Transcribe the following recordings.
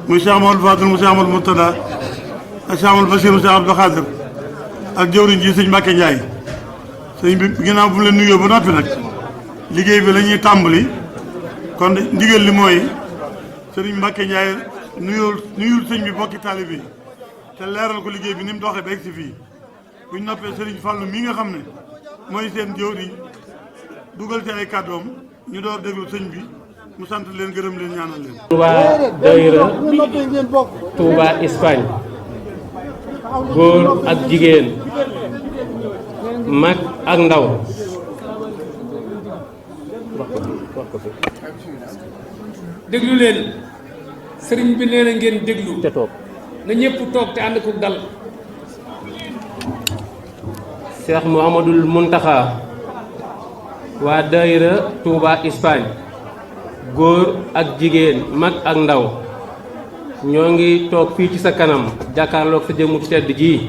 muy Cheikh Amadou Fadil mu Cheikh Amadou Murtada ak Cheikh Amadou Bachir mu Cheikh Abdou Khadir ak jëwriñ ji sëñ Mbacke Ndiaye sëñ bi ginnaaw bu mu leen nuyoo ba noppi nag liggéey bi la ñuy tàmbali kon ndigal li mooy sëriñ Mbacke Ndiaye nuyul sëñ bi bokki taalib bi te leeral ko liggéey bi ni mu doxee ba egg si fii buñ noppee sëriñ Fallou mii nga xam ne mooy seen jëwriñ dugal ci ay kàddoom ñu door déglu sëñ bi mu sant leen gërëm leen ñaanal leen. Touba Daïra Touba Espagne góor ak jigéen mag ak ndaw déglu leen sëriñ bi nee na ngeen déglu te toog na ñëpp toog te ànd ko dal. Cheikh Mouhamadoul Mountakha waa Daïra Touba Espagne góor ak jigéen mag ak ndaw ñoo ngi toog fii ci sa kanam jàkkaarloog sa jëmu tedd ji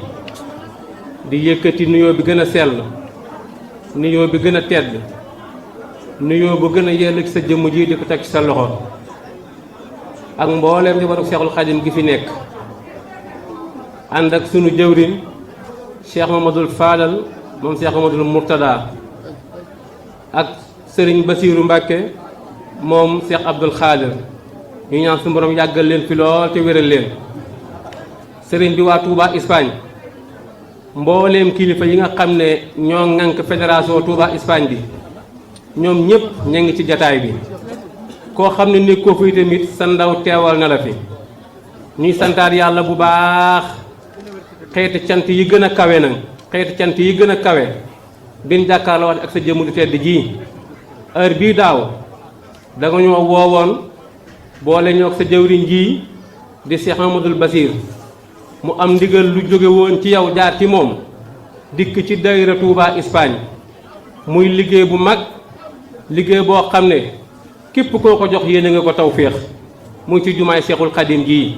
di yëkkati nuyoo bi gën a sell nuyoo bi gën a tedd nuyoo bu gën a yell ci sa jëmm ji di ko teg ci sa loxo ak mbooleem di waru Cheikhul Khadim gi fi nekk ànd ak sunu jëwriñ Cheikh Mamadou Fadal moom Cheikh Mamadou Murtada ak Serigne Bassirou Mbacke moom Cheikh Abdoul Khadir ñu ñaan suñu borom yàggal leen fi lool te wéral leen Serigne bi waa Touba Espagne mbooleem kilifa yi nga xam ne ñoo ŋànk fédération Touba Espagne bi ñoom ñëpp ña ngi ci jataay bi koo xam ne ni ko fi tamit sa ndaw teewal na la fi ñuy santaat yàlla bu baax xeeti cant yi gën a kawe nag xeeti cant yi gën a kawe bin jàkkaarloo ak sa jëmm du tedd ji heure bii daaw da nga ñoo woowoon boole ñoo ak sa jëwriñ ji di Cheikh Amadou Bassir mu am ndigal lu jóge woon ci yow jaar ci moom dikk ci Daïra Touba Espagne muy liggéey bu mag liggéey boo xam ne képp koo ko jox yéene nga ko tawféex muy ci jumaay Cheikhul Khadim ji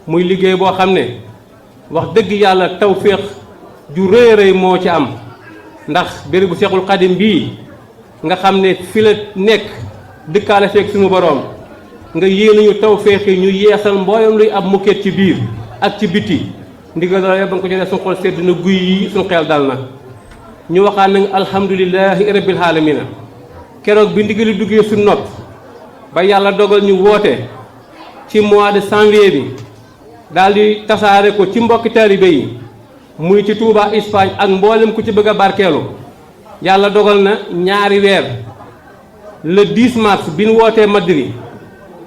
muy liggéey boo xam ne wax dëgg yàlla tawféex ju rëy rëy moo ci am ndax bérébu Cheikhul Khadim bii nga xam ne fi la nekk dëkkaale feek suñu boroom nga yéene ñu tawféexi ñu yeesal mboolem luy ab mukket ci biir ak ci biti ndigal la ba nga ko ci def suñu xol sedd na guy yi suñu xel dal na ñu waxaan nañ alhamdulilahi rabbil alamina keroog bi ndigali duggee suñu nopp ba yàlla dogal ñu woote ci mois de janvier bi daal di tasaare ko ci mbokki taalibe yi muy ci Touba Espagne ak mboolem ku ci bëgg a barkeelu yàlla dogal na ñaari weer le 10 mars bi ñu wootee Madrid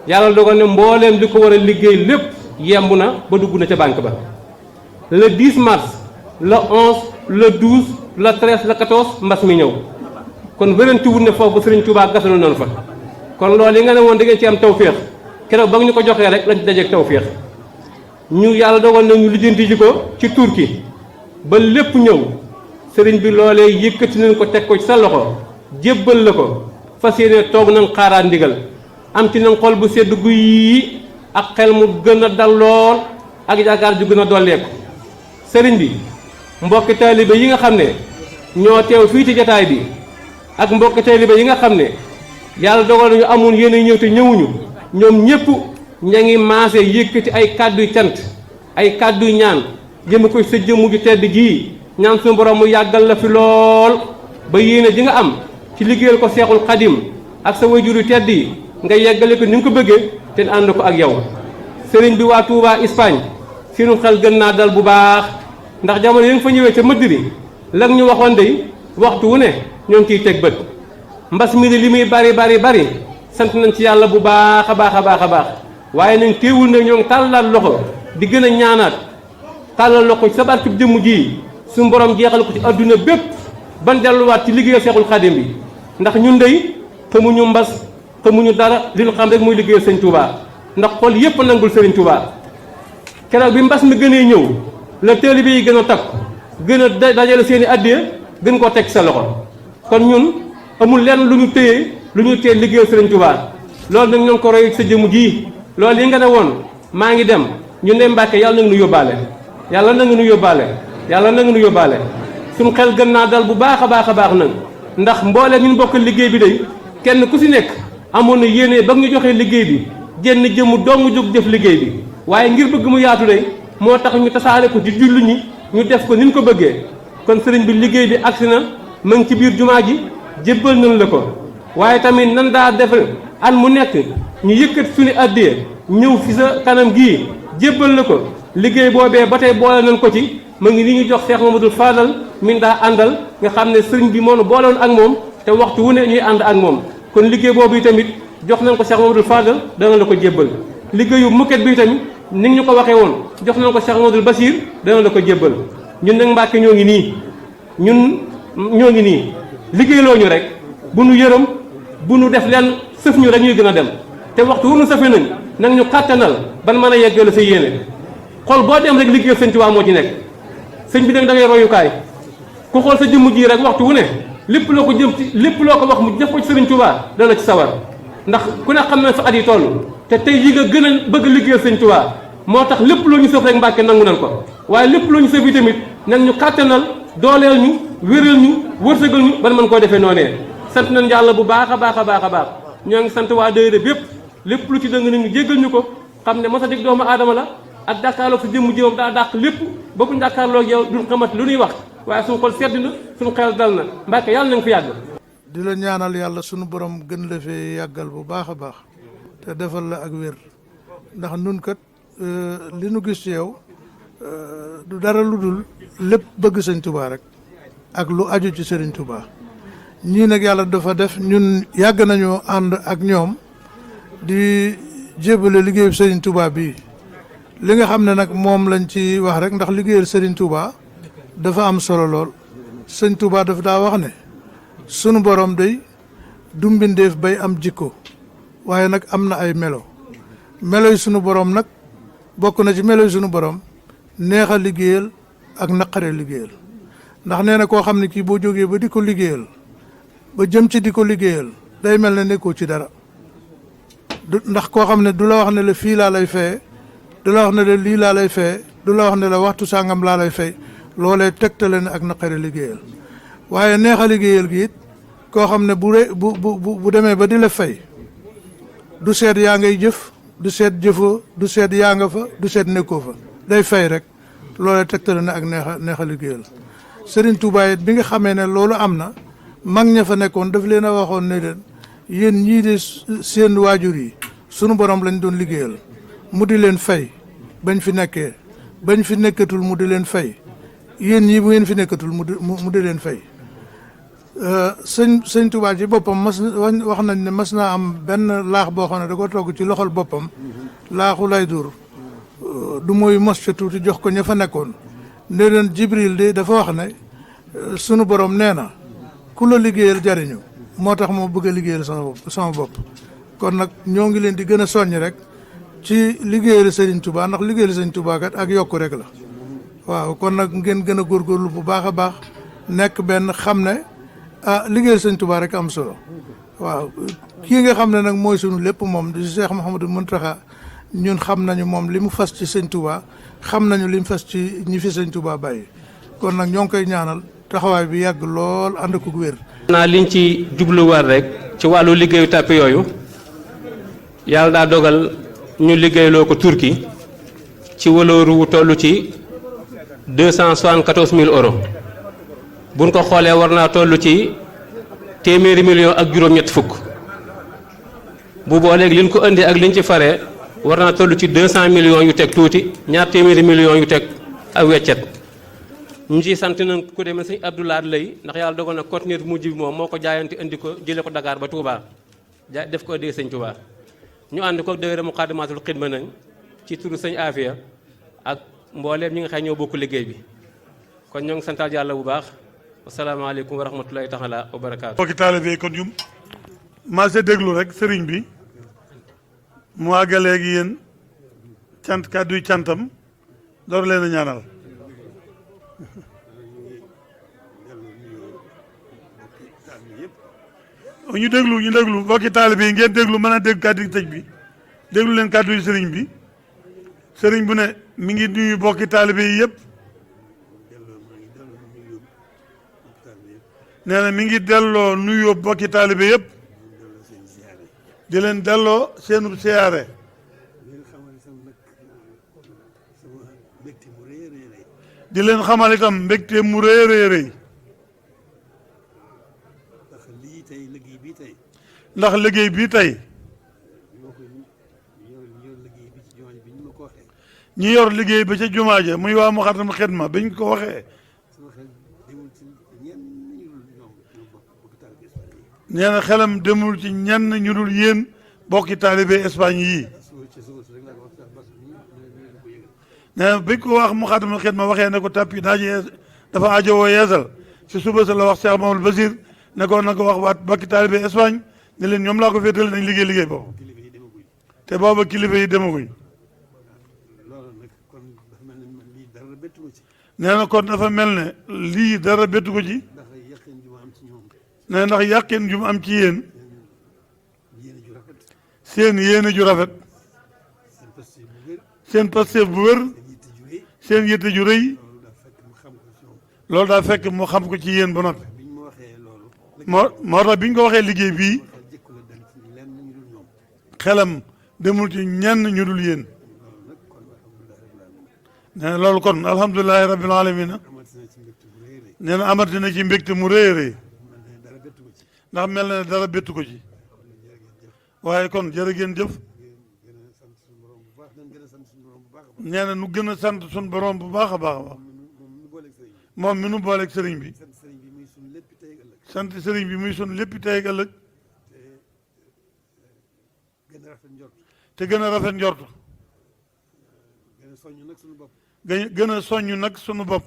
yàlla dogal na mbooleem li ko war a liggéey lépp yemb na ba dugg na ca banque ba le 10 mars le 11 le 12 le 13 le 14 mbas mi ñëw kon wérantiwul ne foofu Sëriñ Touba gasalu noonu fa kon loolu yi nga ne woon da ngeen ci am tawféex keroog ba nga ñu ko joxee rek lañ ci dajeeg tawféex ñu yàlla dogal na ñu lijjanti ji ko ci Turquie ba lépp ñëw sëriñ bi loolee yëkkati nañ ko teg ko ci sa loxo jébbal la ko fas yéene toog nañ xaaraat ndigal am ci nañ xol bu sedd guy ak xel mu gën a dal lool ak yaakaar ju gën a dolleeku sëriñ bi mbokki taalibe yi nga xam ne ñoo teew fii ci jataay bi ak mbokki taalibe yi nga xam ne yàlla dogal nañu amoon yéene ñëw te ñëwuñu ñoom ñëpp ña ngi maase yëkkati ay kàdduy cant ay kàdduy ñaan jëme ko sa jëmm ju tedd ji ñaan suñu borom mu yàggal la fi lool ba yéene ji nga am ci liggéeyal ko Seexul Xadim ak sa wayjur yu tedd yi nga yeggale ko ni nga ko bëggee te ànd ko ak yow sëriñ bi waa Touba Espagne seenu xel gën naa dal bu baax ndax jamono yi nga fa ñëwee ca Madrid lag ñu waxoon day waxtu wu ne ñoo ngi ciy teg bët mbas mi li muy bari sant nañ ci yàlla bu baax a baax a baax a baax waaye nañ teewul ne ñoo ngi tàllal loxo di gën a ñaanaat tàllal loxo sa barke jëmm ji suñu borom jeexal ko ci adduna bépp ban delluwaat ci liggéeyal Seexul Xadim bi ndax ñun dey xamuñu mbas xamuñu dara li ñu xam rek muy liggéeyal Sëñ Touba ndax xol yépp nangul Sëriñ Touba keroog bi mbas mi gënee ñëw la taalibe yi gën a takk gën a dajale seen i addiya gën koo teg sa loxo kon ñun amul lenn lu ñu téye lu ñu tee liggéeyal Sëriñ Touba loolu nag ñoo ngi ko roy sa jëmu ji loolu yi nga ne woon maa ngi dem ñun de Mbàkke yàlla na nga nu yóbbaale yàlla na nga nu yóbbaale yàlla na nga nu yóbbaale suñu xel gën naa dal bu baax a baax a baax nag ndax mboolee ñun bokk liggéey bi day kenn ku si nekk amoon na yéene ba ñu joxee liggéey bi génn jëmu dong jóg def liggéey bi waaye ngir bëgg mu yaatu de moo tax ñu tasaare ko ci julli ñi ñu def ko ni ñu ko bëggee kon sëriñ bi liggéey bi agsi na ma ngi ci biir jumaa ji jébbal nañ la ko waaye tamit nan daa def an mu nekk ñu yëkkat suñu addiya ñëw fi sa kanam gii jébbal la ko liggéey boobee ba tey boole nañ ko ci ma ngi ni ñu jox Cheikh Mamadou Fadal min daa àndal nga xam ne sëriñ bi moo nu boolewoon ak moom te waxtu wu ne ñuy ànd ak moom kon liggéey boobu tamit jox nañ ko Cheikh Mamadou Fadal dana la ko jébbal liggéeyu mukket bi tamit ni ñu ko waxee woon jox nañ ko Cheikh Mamadou Bassir dana la ko jébbal ñun nag Mbàkke ñoo ngi nii liggéeyloo ñu rek bu nu yërëm bu nu def leen sëf ñu rek ñuy gën a dem te waxtu wu nu sëfee nañ nag ñu kàttanal ban mën a yeggale sa yéene xool boo dem rek liggéey sëñ Tuubaa moo ci nekk sëñ bi nag da ngay royukaay ku xool sa jëmm ji rek waxtu wu ne lépp loo ko wax mu def ko ci sëriñ Tuubaa dana ci sawar ndax ku ne xam na fa at yi toll te tey yi nga gën a bëgg liggéeyal sëñ Tuubaa moo tax lépp loo ñu sëf rek Mbàkke nangu nan ko waaye lépp loo ñu sëf yi tamit nag ñu kàttanal dooleel ñu wéral ñu wërsëgal ñu ban mën koo defee noonee sant nañ yàlla bu baax a baax a baax a baax ñoo ngi sant waa daayira bépp lépp lu ci dëng nañu jéggal ñu ko xam ne mos a dig doomu aadama la ak jàkkaarloog sa jëmm jëmam daa dàq lépp ba bu jàkkaarloog yow duñ xamat lu ñuy wax waaye suñu xol sedd na suñu xel dal na Mbàkke yàlla na nga fi yàgg. di la ñaanal yàlla sunu borom gën la fee yàggal bu baax a baax te defal la ak wér ndax nun kat li nu gis ci yow du dara lu dul lépp bëgg sëñ Touba rek ak lu aju ci sëriñ Touba ñii nag yàlla dafa def ñun yàgg nañu ànd ak ñoom di jébale liggéeyu sëriñ Touba bii li nga xam ne nag moom lañ ci wax rek ndax liggéeyal sëriñ Touba dafa am solo lool sëñ Touba dafa daa wax ne sunu borom day du mbindeef bay am jikko waaye nag am na ay melo yi sunu borom nag bokk na ci melo yi sunu borom neex a liggéeyal ak naqare liggéeyal ndax nee na koo xam ne kii boo jógee ba di ko liggéeyal ba jëm ci di ko liggéeyal day mel ne nekkoo ci dara ndax koo xam ne du la wax ne la fii laa lay fay du la wax ne la lii laa lay fay du la wax ne la waxtu sàngam laa lay fay loolee tegtale ne ak naqare liggéeyal waaye neex a liggéeyal gi it koo xam ne bu demee ba di la fay du seet yaa ngay jëf du seet jëfoo du seet yaa nga fa du seet nekkoo fa day fay rek loolee tegtale ne ak neex a liggéeyal Serigne Touba it bi nga xamee ne loolu am na mag ña fa nekkoon daf leen a waxoon ne leen yéen ñii de seen waajur yi sunu borom lañ doon liggéeyal mu di leen fay bañ fi nekkee bañ fi nekkatul mu di leen fay yéen ñii bu ngeen fi nekkatul mu di leen fay sëñ Touba ci boppam wax nañ ne mas naa am benn laax boo xam ne da ko togg ci loxol boppam laaxu lay dur du mooy mos ca tuuti jox ko ña fa nekkoon ne leen Jibril de dafa wax ne sunu borom nee na ku la liggéeyal jariñu moo tax moo bëgg a liggéeyal sama bopp kon nag ñoo ngi leen di gën a soññ rek ci liggéeyal Serigne Touba ndax liggéeyal Serigne Touba kat ak yokku rek la waaw kon nag ngeen gën a góorgóorlu bu baax a baax nekk benn xam ne liggéeyal Serigne Touba rek am solo waaw kii nga xam ne nag mooy sunu lépp moom di Cheikh Mouhamadou Mountakha ñun xam nañu moom li mu fas ci Serigne Touba xam nañu li mu fas ci ñi fi Serigne Touba bàyyi kon nag ñoo ngi koy ñaanal taxawaay bi yàgg lool ànd ko wér. naa liñ ci jubluwaat rek ci wàllu liggéeyu tàppe yooyu yàlla daa dogal ñu liggéeyloo ko Turquie ci walooru wu toll ci 274 000 euros buñ ko xoolee war naa toll ci téeméeri million ak juróom-ñett fukk bu booleeg liñ ko indi ak liñ ci fare war naa toll ci 200 millions yu teg tuuti ñaar téeméeri millions yu teg ak weccet ñu ciy sant nañ ku demee sëñ Abdoulaye Lay ndax yàlla dogal na conteneur bu mujj bi moom moo ko jaayante indi ko jëlee ko Dakar ba Touba def ko ëddee sëñ Touba ñu ànd ko daayira Muqaddamatul Xidma nañ ci turu sëñ Afia ak mbooleem ñi nga xam ñoo bokk liggéey bi kon ñoo ngi santaat yàlla bu baax asalaamaaleykum wa rahmatulahi taala wa barakaatu. mbokki taalibe yi kon ñu maa se déglu rek sëriñ bi mu àggaleeg yéen cant kàdduy cantam door leen a ñaanal. ñu déglu mbokki taalibe yi ngeen déglu mën a dégg kàddu tëj bi déglu leen kàddu yi sëriñ bi sëriñ bu ne mi ngi nuyu mbokki taalibe yi yëpp nee na mi ngi delloo nuyoo mbokki taalibe yëpp di leen delloo seenu siyaare di leen xamal itam mbégte mu rëy rëy rëy ndax liggéey bii tey ñi yor liggéey ba ca jumaa ja muy waa Moukhaddamatoul Khidma biñ ko waxee nee na xelam demul ci ñenn ñu dul yéen bokki taalibe Espagne yii nee na biñ ko wax Moukhaddamatoul Khidma waxee ne ko tàppi dafa ajowoo yeesal si suba sa la wax Cheikh Mamadou Basir ne ko na ko wax waat bokki taalibe Espagne ne leen ñoom laa ko féetale nañ liggéey boobu te booba kilifa yi demaguñ nee na kon dafa mel ne lii dara bettu ko ci nee ndax yàqin ju mu am ci yéen seen yéene ju rafet seen pasteef bu wér seen yitte ju rëy loolu daa fekk mu xam ko ci yéen ba noppi moo tax bi ñu ko waxee liggéey bii xelam demul ci ñenn ñu dul yéen nee na loolu kon alhamdulilahi rabbil alamina nee na amati na ci mbégte mu rëy rëy ndax mel na ne dara bettu ko ci waaye kon jërë ngeen jëf nee na nu gën a sant suñ borom bu baax a baax a baax moom mi nu booleeg sëriñ bi sant sëriñ bi muy sun lépp tey ak ëllëg te gën a rafet njort gën a soññ nag sunu bopp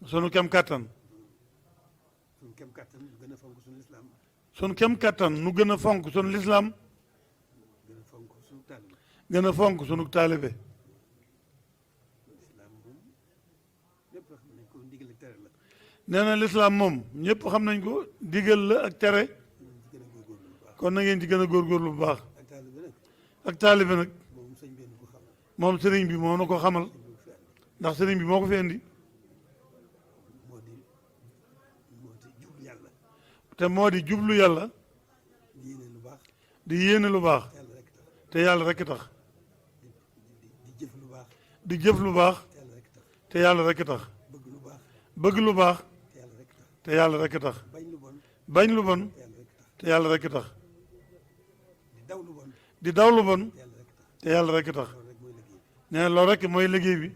sunu kem kattan sunu kem kattan nu gën a fonk sunu lislaam gën a fonk sunu taalibe nee na lislaam moom ñëpp xam nañ ko digal la ak tere kon na ngeen ci gën a góorgóorlu bu baax ak taalibe nag moom sëriñ bi moo na ko xamal ndax sëriñ bi moo ko fi indi te moo di jublu yàlla di yéene lu baax te yàlla rekk tax di jëf lu baax te yàlla rekk tax bëgg lu baax te yàlla rekk tax bañ lu bon te yàlla rekk tax di daw lu bon te yàlla rekk tax nee na loolu rekk mooy liggéey bi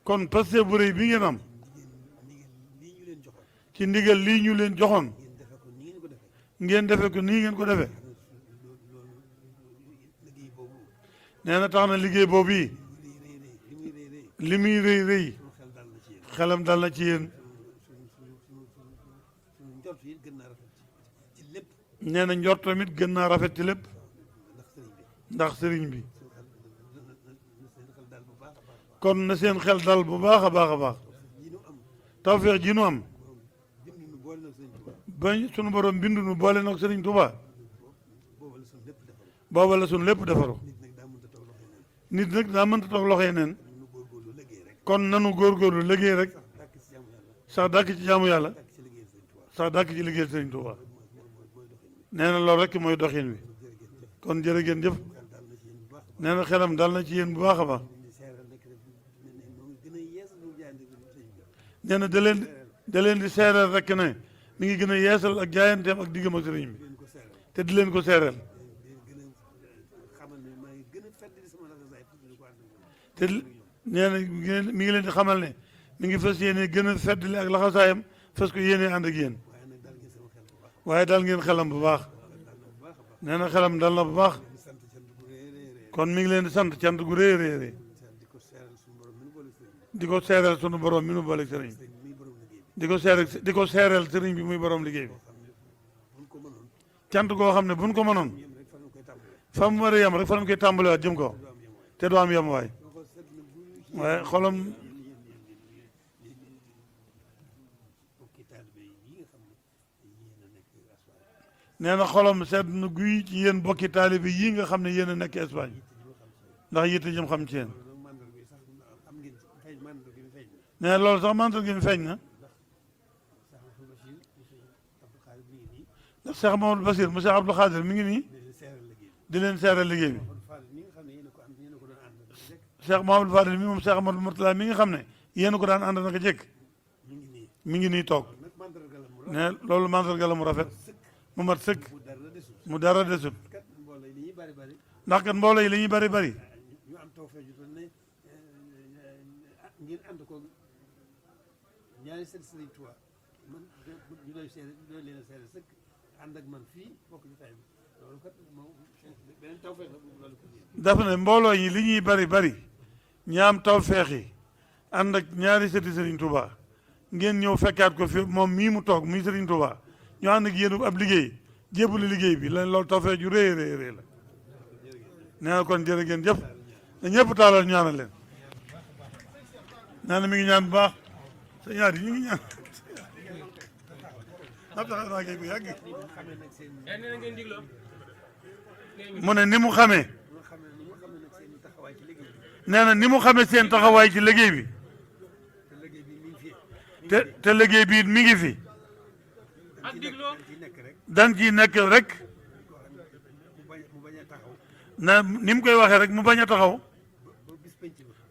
kon paste bu rëy bi ngeen am ci ndigal lii ñu leen joxoon ngeen defe ko nii ngeen ko defe nee na tax na liggéey boobu yi li muy rëy rëy xelam dal na ci yéen nee na njort tamit gën naa rafet ci lépp ndax sëriñ bi kon na seen xel dal bu baax a baax a baax tawfeex ji nu am bañ sunu borom bindu nu boole nag sëriñ Tuubaa booba la sunu lépp defaru nit nag daa mënta toog loxo yeneen kon nanu góorgóorlu liggéey rek sax dàkk ci jaamu yàlla sax dàkk ci liggéey sëriñ Tuubaa nee na loolu rek mooy doxin wi kon jërë ngeen jëf nee na xelam dal na ci yéen bu baax a baax nee na da leen di seereel rek ne mi ngi gën a yeesal ak jaayanteem ak diggam ak sëriñ bi te di leen ko seereel te nee na mi ngi leen di xamal ne mi ngi fas yéene gën a feddali ak laxasaayam fas ko yéene ànd ak yéen waaye dal ngeen xelam bu baax nee na xelam dal na bu baax kon mi ngi leen di sant cant gu rëy rëy rëy di ko seereel sunu borom mi nu boole sëriñ di ko seereel sëriñ bi muy borom liggéey bi cant goo xam ne buñ ko mënoon fa mu war a yem rek fa lañ koy tàmbaliwaat jëm ko te doo am yem waaye xolam nee na xolam sedd na guy ci yéen bokki taalibe yi nga xam ne yéen a nekk Espagne ndax yitte jëm xam ci yéen nee na loolu sax mantal gi mi feeñ na ndax Cheikh Mamadou Basir mu Cheikh Abdou Khadir mi ngi nii di leen seeral liggéey bi Cheikh Mouhamadou Fadil mi moom Cheikh Amadou Mourtala mi nga xam ne yéen ko daan ànd naka jekk mi ngi nii toog ne loolu mandarga la mu rafet mu mat sëkk mu dara desut ndax kat mbooloo yi li ñuy bari bari ñu am taw feeju toon ne ngeen ànd ko ñaari sët Sëriñ Tuubaa man ñu doy seere doy leen a seere sëkk ànd ak man fii bokk ci tay bi loolu kat moom beneen taw feex la bu loolu ko dafa ne mbooloo yi li ñuy bari bari ñaam taw feex yi ànd ak ñaari sëti Sëriñ Tuubaa ngeen ñëw fekkaat ko fi moom mii mu toog mii Sëriñ Tuubaa ñu ànd ak yéen ab liggéey jébbalu liggéey bi la loolu taw feex ju rëy rëy rëy la nee na kon jërë ngeen jëf ne ñëpp taalal ñaanal leen nee na mi ngi ñaan bu baax sa ñaar yi ñu ngi ñaan naa kay bu yàgg mu ne ni mu xamee nee na ni mu xamee seen taxawaay ci liggéey bi te liggéey bi mi ngi fi dan ci nekk rek na ni mu koy waxee rek mu bañ a taxaw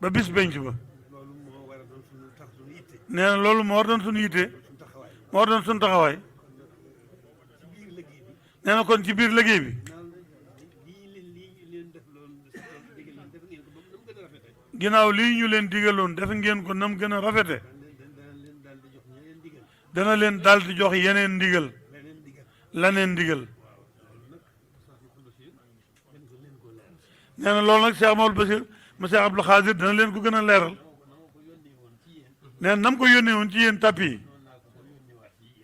ba bis penc ba nee na loolu moo war doon suñu yitte moo war doon suñu taxawaay nee na kon ci biir liggéey bi ginnaaw lii ñu leen digaloon def ngeen ko nam gën a rafete dana leen daal di jox yeneen ndigal laneen ndigal nee na loolu nag Cheikh Mamadou Bachir ma Cheikh Abdou Khadir dana leen ko gën a leeral nee na nam ko yónnee woon ci yéen tapis yi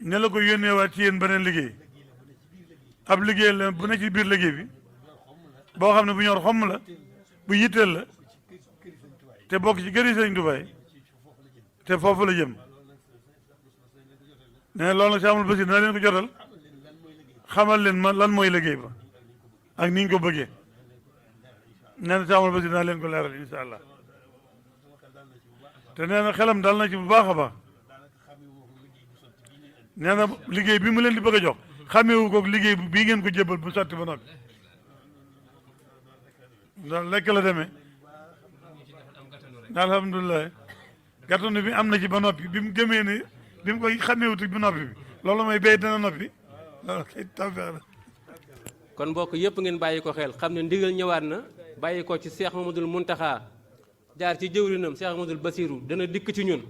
ne la ko yónnee waat ci yéen beneen liggéey ab liggéey la bu ne ci biir liggéey bi boo xam ne bu ñor xomm la bu yitteel la te bokk ci këri Sëriñ Tuubaa yi te foofu la jëm nee na loolu nag Cheikh Amadou Bachir dana leen ko jotal xamal leen ma lan mooy liggéey ba ak ni ñu ko bëggee nee na Cheikh Amadou Bachir dana leen ko leeral incha allah te nee na xelam dal na ci bu baax a baax nee na liggéey bi mu leen di bëgg a jox xameewu ko liggéey bii ngeen ko jébbal bu sotti ba noppi ndax lekk la demee alhamdulilah gàttanu bi am na ci ba noppi bi mu gëmee ne bi mu koy xameewuti ba noppi bi loolu mooy béy dana noppi loolu kay tawfeex la kon mbokk yëpp ngeen bàyyi ko xel xam ne ndigal ñëwaat na bàyyi ko ci Cheikh Mamadou Mountakha jaar ci jëwrinam Cheikh Mamadou Bassirou dana dikk ci ñun